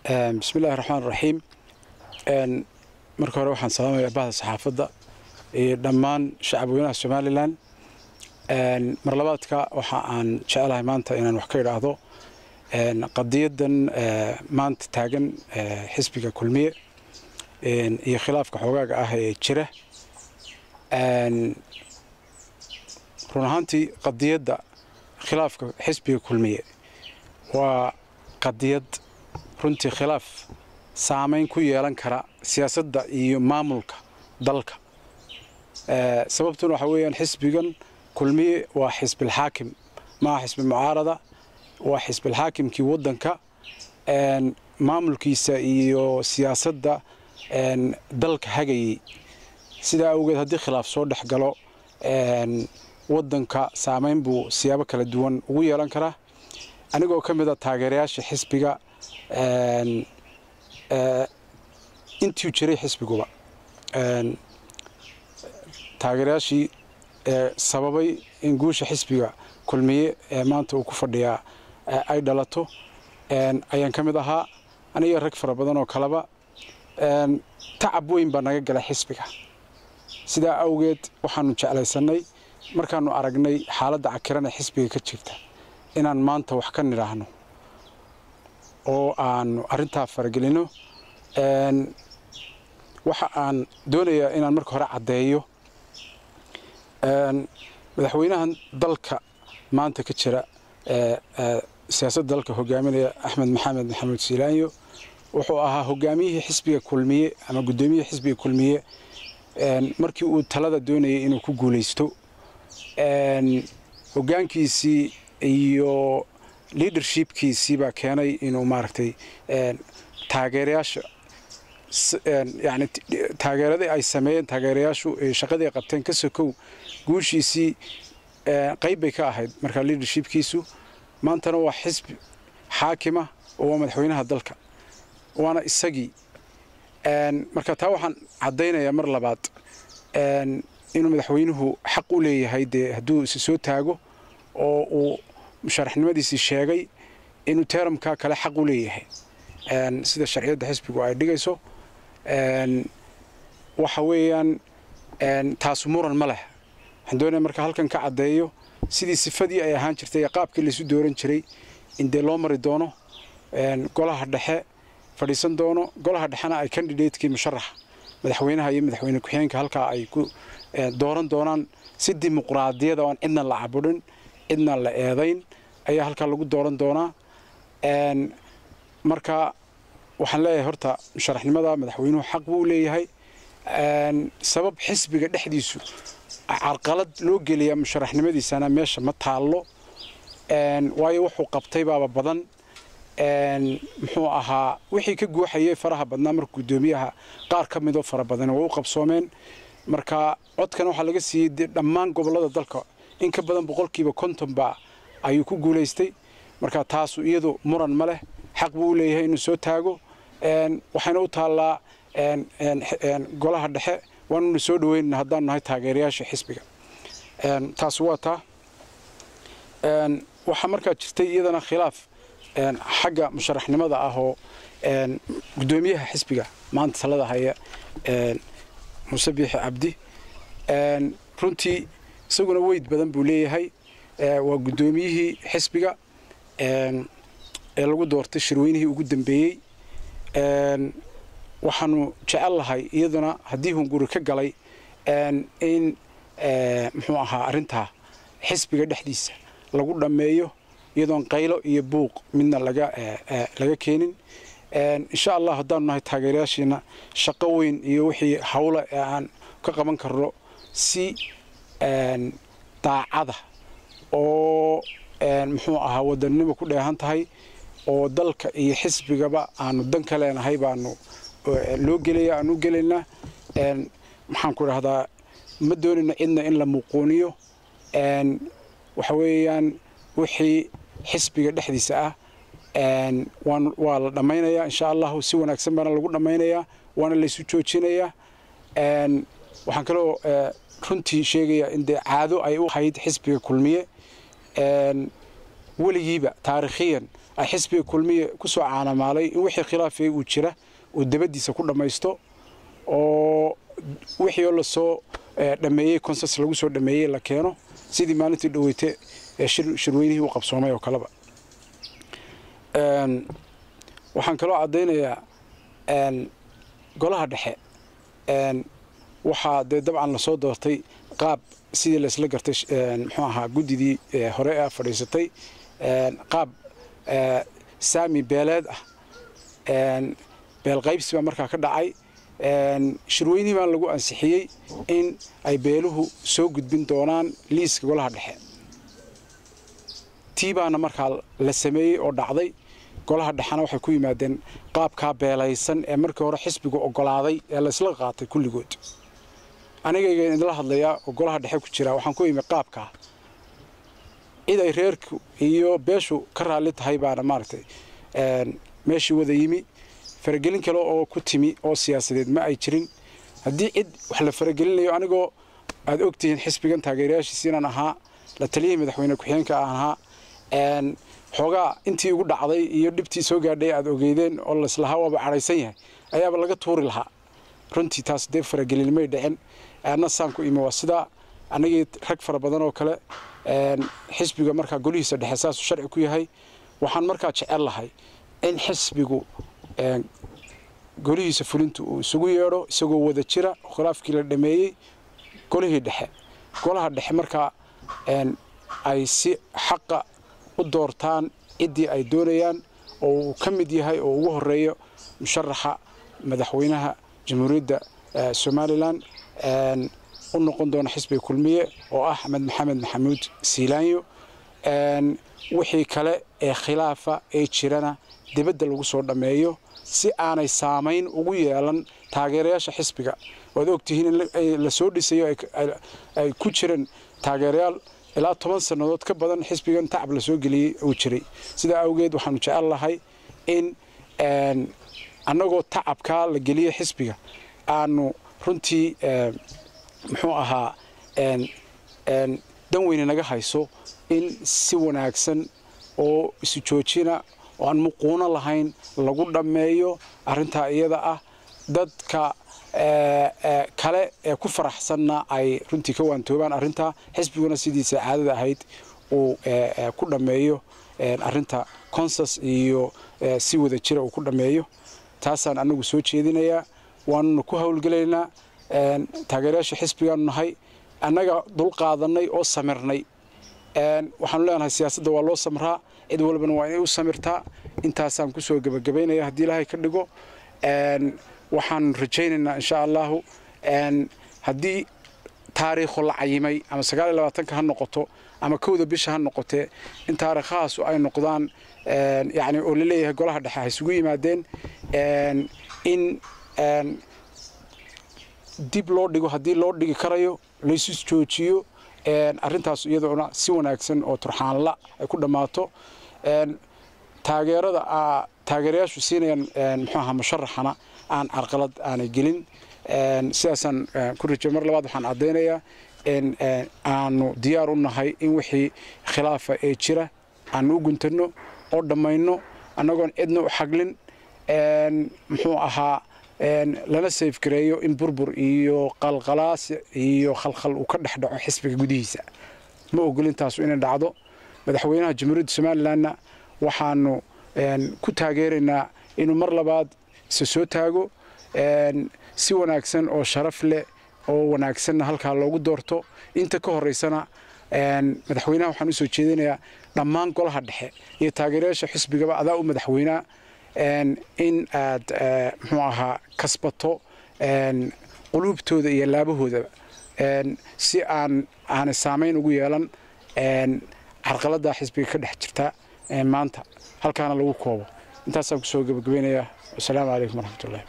Bismillahi raxmaan raxiim. Marka hore waxaan salaamayaa bahda saxaafadda iyo dhammaan shacabweynaha Somalilan. Mar labaadka waxa aan jecelahay maanta inaan wax ka idhaahdo qadiyadan maanta taagan xisbiga Kulmiye iyo khilaafka xoogaaga ah ee jira. Run ahaantii, qadiyadda khilaafka xisbiga Kulmiye waa qadiyad runtii khilaaf saameyn ku yeelan kara siyaasadda iyo maamulka dalka. Sababtuna waxa weeyaan, xisbigan Kulmiye waa xisbilxaakim, maaha xisbi mucaarada, waa xisbilxaakimkii waddanka, maamulkiisa iyo siyaasadda dalka hagayey. Sidaa awgeed, haddii khilaaf soo dhex galo waddanka, saameyn buu siyaabo kala duwan ugu yeelan karaa. Anigoo ka mid a taageerayaasha xisbiga intuu jiray xisbiguba, taageerayaashii sababay in guusha xisbiga Kulmiye ee maanta uu ku fadhiyaa ay dhalato ayaan ka mid ahaa, aniga rag fara badan oo kaleba. Tacab weyn baa naga galay xisbiga. Sidaa awgeed waxaanu jeclaysanay, markaanu aragnay xaaladda cakiran ee xisbiga ka jirta, inaan maanta wax ka nidhaahno oo aanu arrintaa faragelino. Waxa aan doonayaa inaan marka hore caddeeyo, madaxweynahan dalka maanta ka jira, siyaasadda dalka hogaaminaya, Axmed Maxamed Maxamuud Siilaanyo, wuxuu ahaa hogaamiyihii xisbiga Kulmiye ama guddoomiyihii xisbiga Kulmiye markii uu talada doonayay inuu ku guulaysto. Hoggaankiisii iyo leadershipkiisii baa keenay inuu maaragtay taageerayaasha, yani taageeradii ay sameeyeen taageerayaashu, shaqadii ay qabteen ka sokow, guushiisii qayb bay ka ahayd. Marka leadershipkiisu maantana waa xisbi xaakima oo waa madaxweynaha dalka, waana isagii. Marka taa waxaan caddaynayaa mar labaad inuu madaxweynuhu xaq u leeyahay, dee hadduu isi soo taago oo uu musharaxnimadiisii sheegay, inuu termka kale xaq u leeyahay sida sharciyadda xisbigu ay dhigayso. Waxa weeyaan, taasu muran ma leh. Waxaan doonaya marka halkan ka caddeeyo sidii sifadii ay ahaan jirtay ee qaabkii laysu dooran jiray in dee loo mari doono, golaha dhexe fadhiisan doono, golaha dhexena ay candidatekii musharaxa madaxweynaha iyo madaxweyne ku-xigeenka halkaa ay ku dooran doonaan si dimuqraadiyada oon cidna la caburin, cidna la eedayn ayaa halkaa lagu dooran doonaa. Marka waxaan leeyahay, horta musharaxnimada madaxweynuhu xaq buu leeyahay. Sabab xisbiga dhexdiisu carqalad loo geliyaa musharaxnimadiisana meesha ma taallo, waayo wuxuu qabtay baaba badan. Muxuu ahaa wixii ka guuxayay faraha badnaa marka guddoomiyaha qaar ka midoo fara badan waa u qabsoomeen. Marka codkan waxaa laga siiyey dhammaan gobollada dalka, in ka badan 50% baa ayuu ku guulaystay. Marka taasu iyadu muran ma leh, xaq buu u leeyahay inuu soo taago, waxayna u taallaa golaha dhexe, waanuna soo dhaweynana haddaanu nahay taageerayaasha xisbiga. Taas waa taa. Waxaa markaa jirtay iyadana khilaaf xagga musharaxnimada ah oo guddoomiyaha xisbiga maanta talada haya, Muuse Biixi Cabdi, runtii isaguna weyd badan buu leeyahay. Waa guddoomiyihii xisbiga ee lagu doortay shirweynihii ugu dambeeyey. Waxaanu jecel lahay iyaduna haddii hunguri ka galay in muxuu ahaa arrintaa xisbiga dhexdiisa lagu dhammeeyo, iyadoon qaylo iyo buuq midna laga keenin. Insha Allah, haddaanu nahay taageerayaashiina, shaqo weyn iyo wixii hawla ee aan ka qaban karno si daacada oo muxuu ahaa wadannimo ku dheehan tahay oo dalka iyo xisbigaba aanu dan ka leenahay baanu loo gelaya, aanu u gelaynaa. Maxaan ku idhahdaa, ma doonayno cidna in la muquuniyo. Waxa weeyaan, wixii xisbiga dhexdiisa ah waa la dhammaynayaa insha Allahu, si wanaagsan baana lagu dhammaynayaa, waana laysu joojinayaa. Waxaan kaloo runtii sheegayaa in dee caado ay u ahayd xisbiga Kulmiye weligiiba taarikhiyan ay xisbiga Kulmiye ku soo caanamaalay in wixii khilaafay uu jira uu dabadiisa ku dhamaysto oo wixii la soo dhameeyay consensus lagu soo dhameeyay la keeno sidii maalintii dhaweeytay shirweynihii uu qabsoomay oo kaleba. Waxaan kaloo caddeynayaa golaha dhexe waxaa dee dabcan la soo doortay qaab sidii la isla gartay muxuu ahaa guddidii hore ee fadhiisatay qaab saami beeleed ah beel qaybsi baa markaa ka dhacay. Shirweynihii baan lagu ansixiyey in ay beeluhu soo gudbin doonaan liiska golaha dhexe. Tii baana markaa la sameeyey oo dhacday. Golaha dhexena waxay ku yimaadeen qaabkaa beelaysan ee markii hore xisbigu oggolaaday ee la isla qaatay kulligood. Anigayga idinla hadlayaa oo golaha dhexe ku jira waxaan ku imi qaabkaa cid ay reerku iyo beeshu ka raalli tahay baana maaragtay meeshii wada yimi. Faragelin kale oo ku timi oo siyaasadeed ma ay jirin. Haddii cid wax la faragelinayo, anigoo aad ogtihiin xisbigan taageerayaashiisa inaan ahaa, la taliyihii madaxweyne ku-xigeenka aan ahaa, xoogaa intii ugu dhacday iyo dhibtii soo gaadhay aad ogeydeen oo laislahaa waaba cadhaysan yahay ayaaba laga tuuri lahaa. Runtii taas dee faragelin may dhicin. Anna saan ku imi waa sidaa anagii rag fara badan oo kale xisbiga markaa golihiisa dhexe saasuu sharci ku yahay. Waxaan markaa jecel lahay in xisbigu golihiisa fulintu uu isugu yeedho isagoo wada jira khilaafkii la dhameeyey golihii dhexe. Golaha dhexe markaa ay si xaqa u doortaan ciddii ay doonayaan oo uu ka mid yahay oo ugu horeeyo musharaxa madaxweynaha Jamhuuriyadda Somaliland u noqon doona xisbiga Kulmiye oo ah Axmed Maxamed Maxamuud Siilaanyo. Wixii kale ee khilaafa ee jirana dibadda lagu soo dhameeyo si aanay saamayn ugu yeelan taageerayaasha xisbiga. Waad ogtihiin in la soo dhisayo ay ku jireen taageerayaal ilaa 10 sannadood ka badan xisbigan tacab la soo geliyey uu jiray. Sidaa awgeed waxaanu jecel lahay in annagoo tacabkaa la geliyey xisbiga aanu runtii muxuu ahaa dan weyne naga hayso in si wanaagsan oo isu joojina oo aan muquuno lahayn lagu dhammeeyo arrintaa iyada ah. Dadka kale ee ku faraxsanna ay runtii ka waantoobaan arrintaa, xisbiguna sidiisa caadada ahayd uu ku dhammeeyo arrinta consensus iyo si wada jira uu ku dhammeeyo. Taasaan anagu soo jeedinayaa, waanuna ku howlgelaynaa. Taageerayaasha xisbigaanu nahay, annaga dul qaadanay oo samirnay. Waxaanu leenahay siyaasadda waa loo samraa, cid walbana waa inay u samirtaa. Intaasaan kusoo gebagabaynaya haddii Ilaahay ka dhigo. Waxaan rajaynaynaa insha Allahu haddii taariikho la cayimay ama 29-ka ha noqoto ama 1da bisha ha noqotee in taariikhahaasu ay noqdaan yacni oo la leeyahay golaha dhexe ha isugu yimaadeen in dib loo dhigo haddii loo dhigi karayo laysu joojiyo arrintaas iyadoona si wanaagsan oo turxaanla ay ku dhammaato. Taageerada taageerayaashu siinayaan muxuu ahaa musharaxana aan carqalad aanay gelin. Sidaasaan ku rajay. Mar labaad waxaan caddeynayaa in aanu diyaar u nahay in wixii khilaafa ee jira aanu u guntanno oo dhammayno annagoon cidna u xaglin muxuu ahaa lana sayfgareeyo in burbur iyo qalqalaas iyo khalkhal uu ka dhex dhaco xisbiga gudihiisa. Ma ogolin taasu inay dhacdo. Madaxweynaha Jamhuuriyadda Somalilandna waxaanu ku taageeraynaa inuu mar labaad isa soo taago si wanaagsan oo sharaf leh oo wanaagsanna halkaa loogu doorto. Inta ka horeysana madaxweynaha waxaan u soo jeedinayaa dhammaan golaha dhexe iyo taageerayaasha xisbigaba adaa u madaxweynaha in aad muxuu ahaa kasbato quluubtooda iyo laabahoodaba si aan aanay saamayn ugu yeelan carqaladda xisbiga ka dhex jirta maanta halkaana lagu koobo. Intaasaan kusoo gebagabeynayaa. Wasalaamu calaykum waraxmatullahi.